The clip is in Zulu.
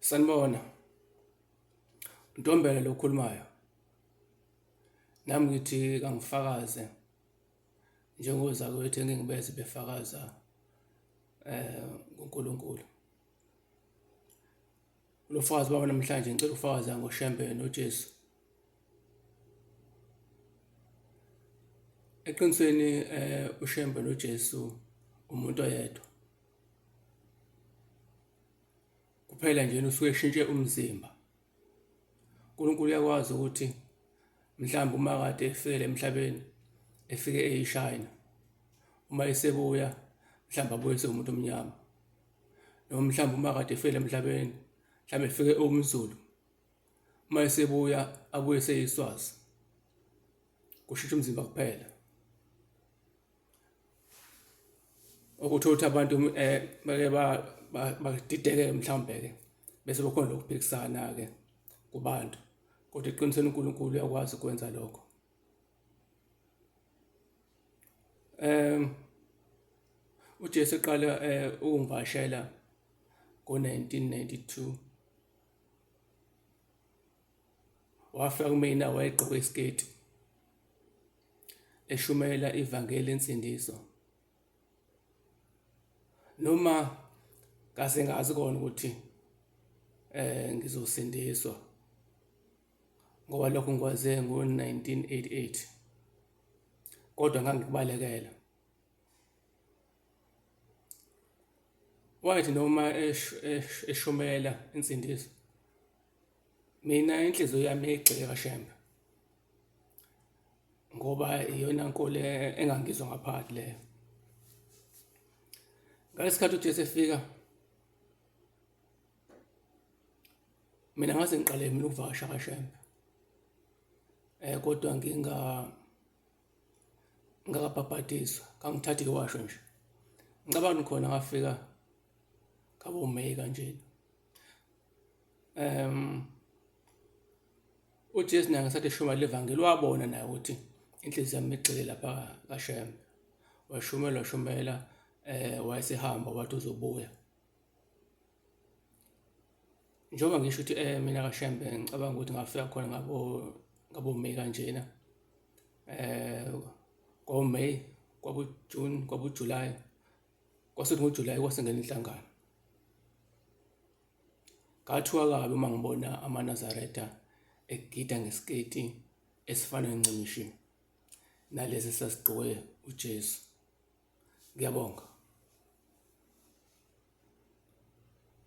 Sanibona. Ntombela lo okhulumayo. Nami ngithi kangifakaze njengozakwethu engingibeze befakaza eh ngoNkulunkulu. Lo fakazi baba namhlanje ngicela ukufakaza ngoShembe noJesu. Eqinisweni eh uShembe noJesu umuntu oyedwa. Kuphela nje usuke eshintshe umzimba. uNkulunkulu uyakwazi ukuthi mhlawumbe uma kade efikele emhlabeni efike eyishayina uma esebuya mhlawumbe abuye sewumuntu omnyama noma mhlawumbe uma kade efikele emhlabeni mhlawumbe efike ewumZulu uma esebuya abuye seyiswazi kushintsha umzimba kuphela. Okuthola ukuthi abantu um bake badideke mhlawumbe-ke bese bekhona lokuphikisana-ke kubantu kodwa eqinisweni uNkulunkulu uyakwazi ukwenza lokho. Um uJesu eqala um ukungivakashela ngo-1992 wafika kumina wayegqoke isiketi eshumayela ivangeli lensindiso noma kaze ngazi kona ukuthi eh ngizosindiswa ngoba lokho ngikwaze ngo-1988 kodwa ngangikubalekela wathi noma eshumela insindiso mina inhliziyo yami yayigxile kaShembe ngoba iyona nkolo engangizwa ngaphakathi leyo. Ngalesikhathi uJesu efika mina ngase ngiqale mina ukuvakasha kaShembe eh kodwa nginga ngakabhabhadiswa ngangithatha iwasho nje ngicabanga khona ngafika ngabo May kanjena um uJesu naye ngesikhathi eshumayela ivangeli wabona naye ukuthi inhliziyo yami igxile lapha kaShembe washumela washumela eh wayesehamba wathi uzobuya njengoba ngisho ukuthi eh mina kaShembe ngicabanga ukuthi ngafika khona ngabo ngabo May kanjena eh ngo May kwabo June kwabo July kwase ngoJuly kwasengena inhlangano Ngathuka kabi uma ngibona amaNazaretha egida ngesiketi esifana ncimishi nalesi esasigqokwe uJesu. Ngiyabonga.